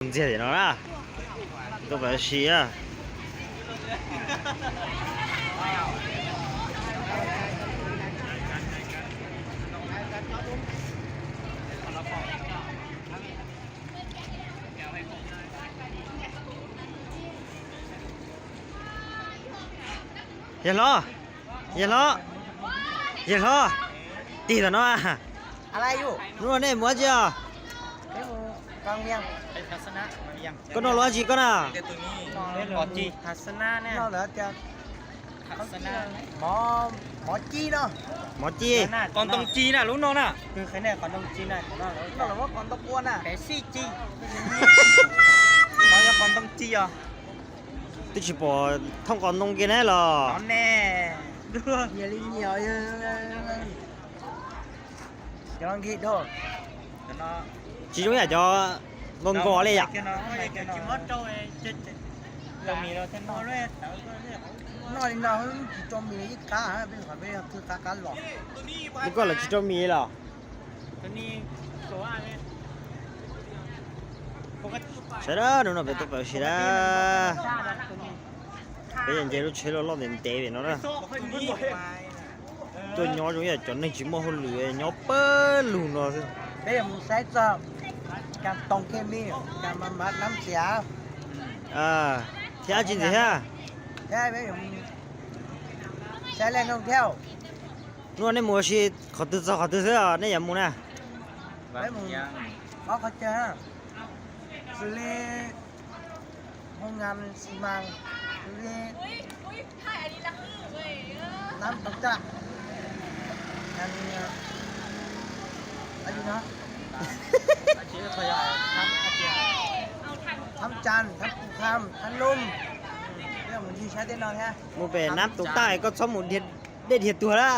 Ntxiag tim no na, tuaj pab si na. Yawg hlob, yawg hlob, yawg hlob, tig tom no. Hnub no nej mus dab tsi os? Koj noj lub dab tsi koj na? Mov ci, mov ci na, lub no na. Twb tsis pom thooj qos ntoo kiag na los? Tsis zoo yam cov nkaus nkaus li yom. Noj li no tsis rau mis ib qab, peb qhov peb yog twb qab qab los. Li koj lawv tsis rau mis los? Saib na, hnub no peb tuaj pab si na. Peb yuav nce lub tsheb loj loj ntev ntev pem no na. Tuaj nyob zoo yam cov neeg tsis muaj hauj lwm nyob pawg lug no xwb. Peb yuav mus saib txog Cam Toom Khej Mej, Cam Mas Mas Nab Xiav, thiab dab tsi ntxiv thiab? Thiab peb yuav mus saib Laj Noo thiab. Hnub no nej mus ua si qhov twg txog qhov twg xwb os nej yuav mus na? Peb mus ob qhov chaw, xws li hoo nkas xi mas, xws li Nab Toom Taj, Thab Tsan, Thab Pus Kham, Thab Lum. Peb mus ncig saib tej no thiab. Mus pem Nab Toom Taj koj txhob mus dhia dej dhia tuag na.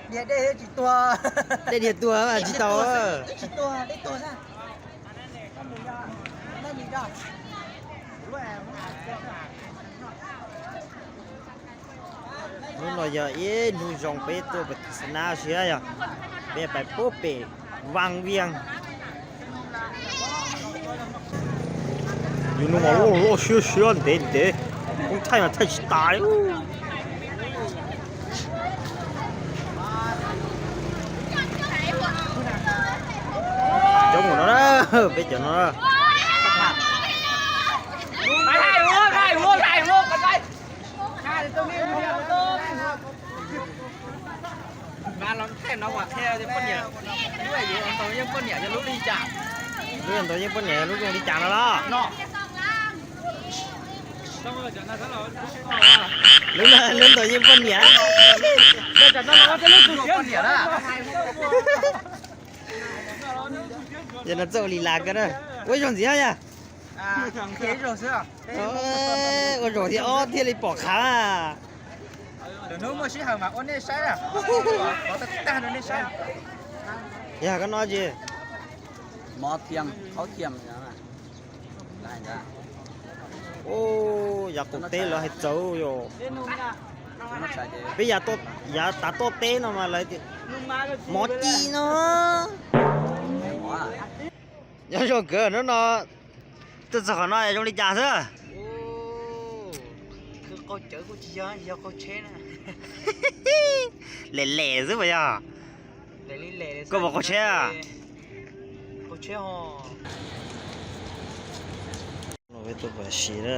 Dhia dej tsis tuag. Dej dhia tuag mas tsis tau. Hnub no yog ib hnub zoo peb tuaj pem Xab Nab siab yog peb pais puag pem Vaj Viaj. Yus nws mas loj loj siab siab ntev ntev, koob thaij mas thaij tsis tas li. Cov mus no na, peb cov no na. Mas los thaij no ua qhia poj niam, lub ntawd yeej poj niam yog lub li cas? Lub ntawd yeej poj niam yog lub zoo li cas no los? Lub, lub ntawd yeej poj niam. Yog no txawj ua li las kawg na. Ua zoo ntxiv yog. Ua zoo thiab ob thiaj li pom qhav. Yog koj noj tsi? Yav qaum teb lawv hais txawv yom. Peb yav tav toj teb no mas lawv tias mov ci no. Nyob zoo kawg hnub no tuaj txog qhov no zoo li cas xwb? Lem lem xwb puas yog? Koj puas qaug tsheb? Peb tuaj pab si na.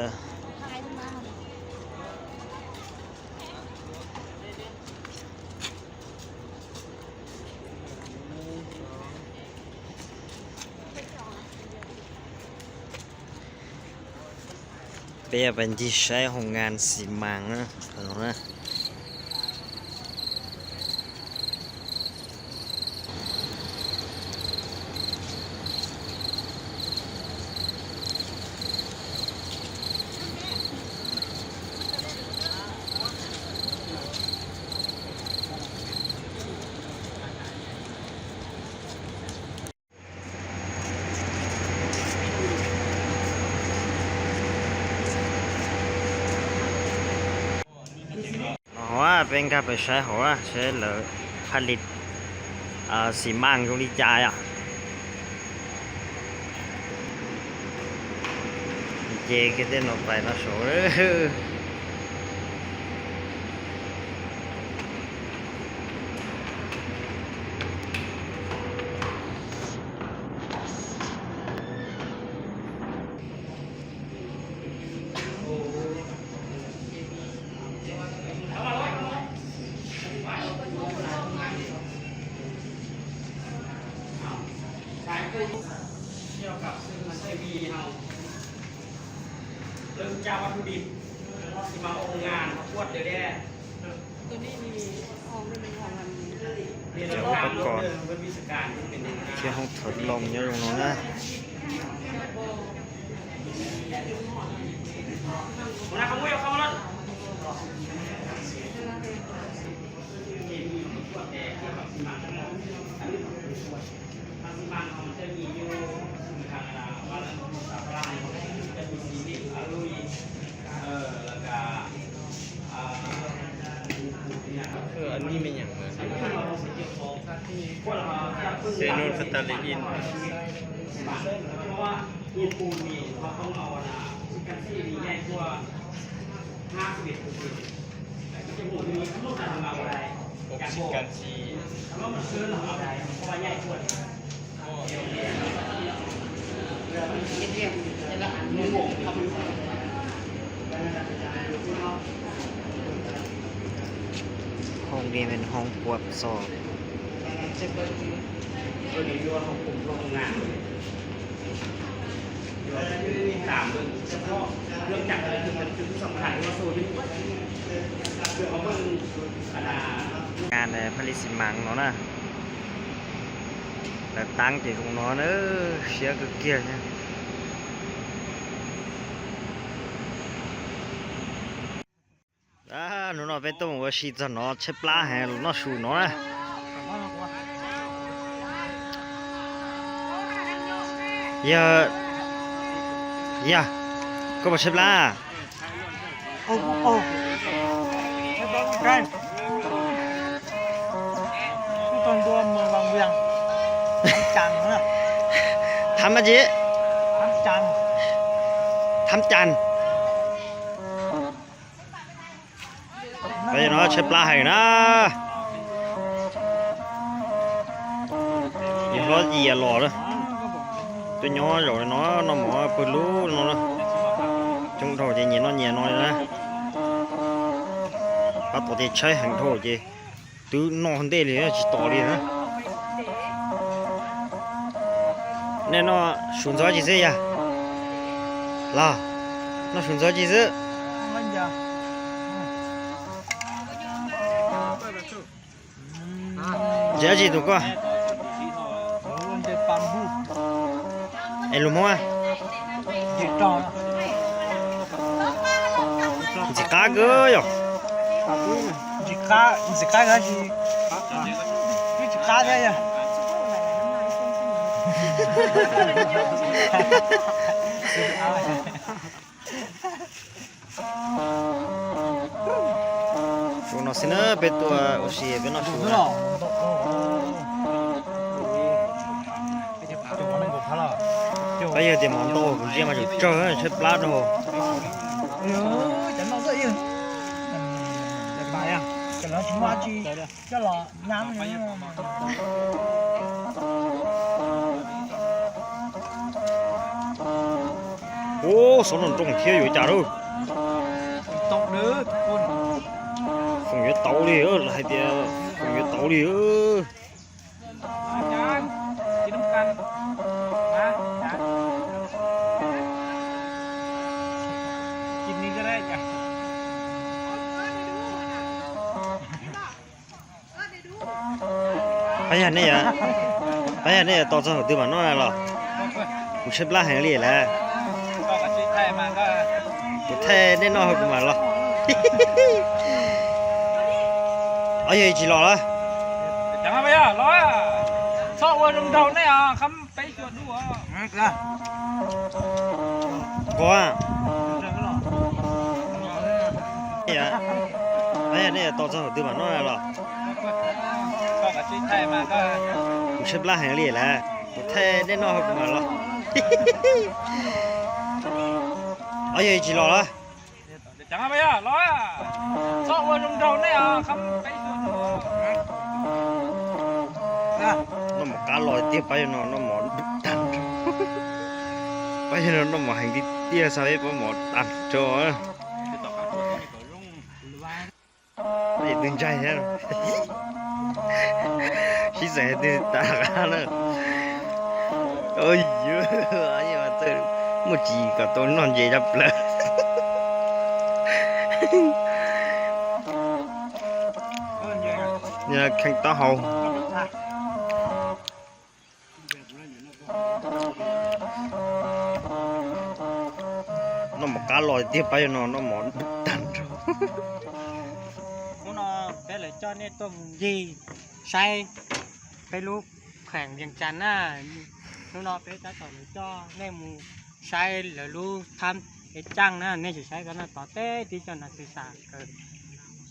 Peb pais ncig saib hoo nkas xi mas na. No peb nkag pem saib hauv saib lawv haj li xi mas zoo li cas yom. Ces kiag tej no pais no saud. Ua thiab hoob thov loo nyob zoo no na. Hoob li men hoob puab xos. Ngan pha li xi mas no na. Lawv taab ces zoo no na, siab kawg kiag thiab. Hnub no peb tuaj mus ua si txog no tshaib plab heev, los noj su no na. Yog, yog, koj puas tshaib plab? Thab mas tsi? Thab cas? Peb no tshaib plab heev na. Yus hlob Yias los na, tuaj nyob zaum no noj mov pawg lug no na. Coob dhau ces nyias noj nyias no na. Pab tom ces tshaib heev dhau ces twb noj ntej li tsis tos li na. Nej noj su ntxuav tsi xwb yog? Los, noj su ntxuav tsi xwb? Ntsia tsi tus koj? Es lus Hmoob? Ntxim qab kawg yog. Ntxim qab, ntxim qab, ntxim qab thiab yog. Su no xwb na, peb tuaj ua si peb noj su na. Peb yog tias mov ntau kuv ntsia mas tseem tsawg tshaib plab rau. Ub, xov no nroo thiab yuav cas lawm. Foom yuav tauv li, lawv hais tias foom yuav tauv li. Pab yog nej, pab yog nej tos txog thaum twg mam noj los? Kuv tshaib plab heev li lawm. Kuv thaij nej noj kuv mam los. Ob yog tsis los lawm. Qhov, pab yog nej tos txog thaum twg mam noj los? Kuv tshaib plab heev li lawm. Kuv thaij nej noj kuv mam los. Ob yog tsis los lawm. Noj mov qab los tiag, pab yawg no noj mov tag nrho. Pab yawg no noj mov heev tiag tiag, xav peb pab mov tag nrho. Tus ntsaig thiab, sib xeem twg tas qab na. Muaj tsis kom tau noj ntses tshaj plaws. Kheej taub hau. Noj mov qab los tiag, pab yawg no noj mov tag nrho. Hnub no peb lawv coj nej tuaj mus ncig saib peb lub kheem Vias Cas na. Hnub no peb tab tom lawv coj nej mus saib lawv lub thab Ev Caaj na. Nej sim saib ko no tod teb tib co nas txwv xam kawg,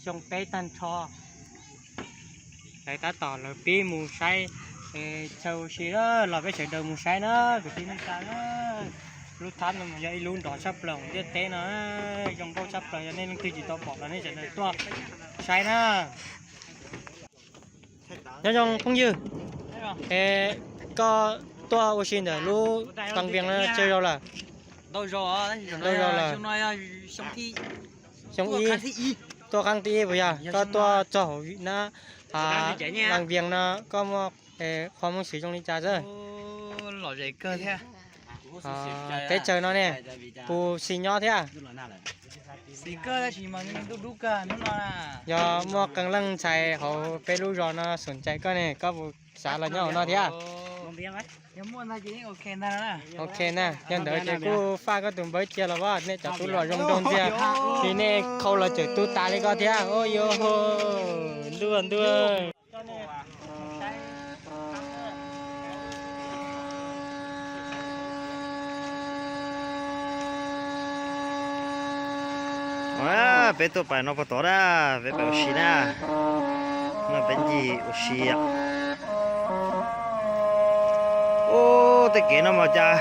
xyoo peb tag nrho. Lawv tab tom lawv pib mus saib chaw ua si, los peb sawv daws mus saib na kwv tij neej tsa na. Lub thab no yog ib lub nrov tshaj plaws ntiaj teb no, zoo nkauj tshaj plaws, yog nej leej twg tsis tau pom los nej sawv daws tuaj saib na. Nyob zoo phooj ywg, koj tuaj ua si ntawm lub Vaj Vias no tsawg zaus lawm? Ntau zaus lawm. Xyoo ib, tuaj qab thib ib puas yog? Koj tuaj txog hauv na, Vaj Vias no koj muaj qhov muaj xwm zoo li cas xwb? Teb chaws no ne, puas xis nyob thiab? Yog muaj qee leej ntxhais hauv peb lub zos no xoom cais koj ne, koj puas xav los nyob hauv no thiab? Ok na, yog ntawd ces kuj faj koj tus npawb cia los as, nej cov tub los zoo nraug ntxiag, vim nej khau los tseem tu tas li koj thiab. Ua yuav ntuj ntuj. Peb tuaj pais no puag tod na, peb pais ua si na. No peb ncig ua si. Ub, tej kev no mas cas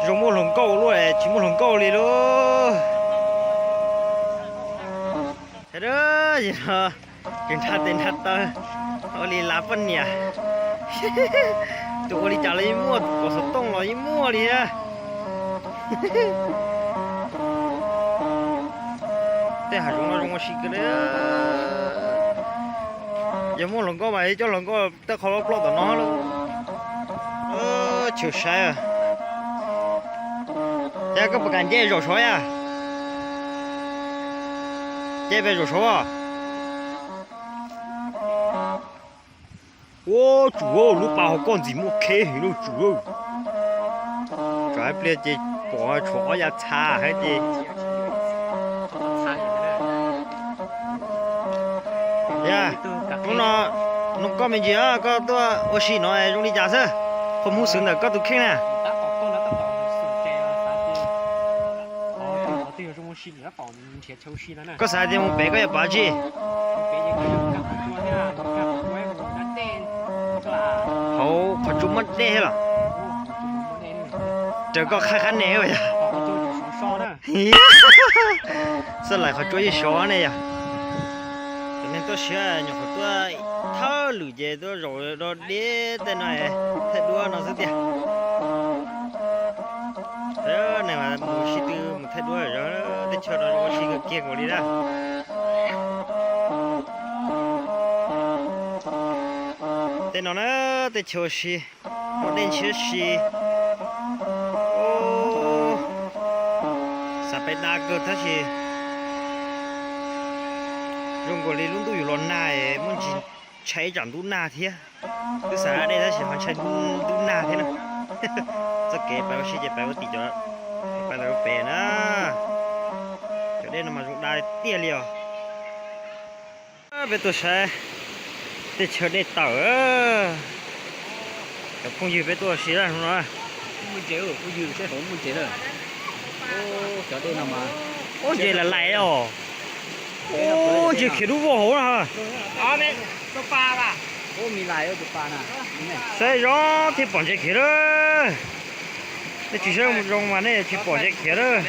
zoo muaj hluas nkauj luaj, tsis muaj hluas nkauj li lauj. Tsis nrhab tes nrhab taw, ua li lav poj niam. Tus ua li cas los yeej muaj, tus pom xov tooj los yeej muaj li. Tej hav zoov no zoo ua si kawg li. Yog muaj hluas nkauj mas coj hluas nkauj tej qhov loj ploj tom no lawm. Chaw saib. Yog koj puas kam nce zaum saud yom? Nce pes zaum saud. Ua tsum, lub pas hauv koj ntxim muaj kheb heev lauj tsum. Tsam ib pliag ces pom tshuav ob yav txha hab ces. Yog, hnub no nug koj me ntsis, koj tuaj ua si no zoo li cas xwb? Qhov muag xwm ntawm koj tus kheej na. Koj xav tias mus pem koj yuav pom dab tsi? Hauv qhov tsua muaj dej thiab los? Raws koj qhab qhab ne yog. Xab laim qhov tsua yeej sov ne yog. Cov neeg tuaj siab nyuam qhuav tuaj thawj lwm ces tuaj zaum do deb tej no, thaij duab no xwb tiag. Neeg mas mus ua si twb mus thaij duab zog, teb chaws no ua si kawg kiag nkaus li na. Tej no na, teb chaws ua si, muaj dej ntshiab si. Xav pem da kawg tab sis zoo nkaus li lub ntuj yuav los nag, muaj ntsis ntshai tsam ntub nag thiab. Twb xav da dej tab sis ho ntshai ntub nag thiab na. Txoj kev pais ua si ces pais ua tim cov, pais ua pem na. Cov dej no mas zoo da tiag li os. Peb tuaj saib tej chaw dej tawm. Cov phooj ywg peb tuaj ua si no. Ntses lam lais os. Ntses khiav dub vog hauv na. Saib zoo thiaj pom ntses khiav lawm. Tsis saib zoo mas nej tsis pom tsev khiav lawm.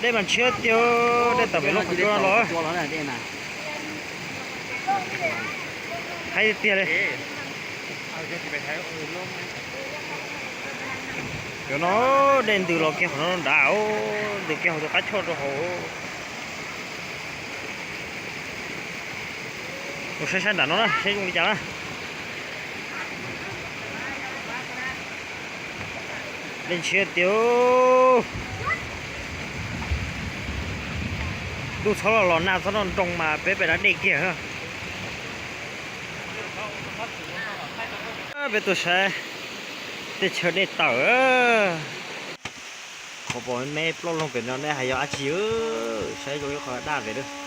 Dej mas ntshiab tiag, dej tawm pem lub qhov tsua no los. Haib tiag li. Cov no dej ntws los kiag qhov no nrad, ntws kiag hauv tus qab choj rau hauv. Mus saib sab nram no na, saib zoo li cas na. Dej ntshiab tiag. Ntuj txhob los los nag txhob noj nroo mas peb pem no dej kiag. Peb tuaj saib teb chaws dej tawm. Qhov pom me plaub loog pem no nej hais yog dab tsi? Saib zoo ib qho daj pem.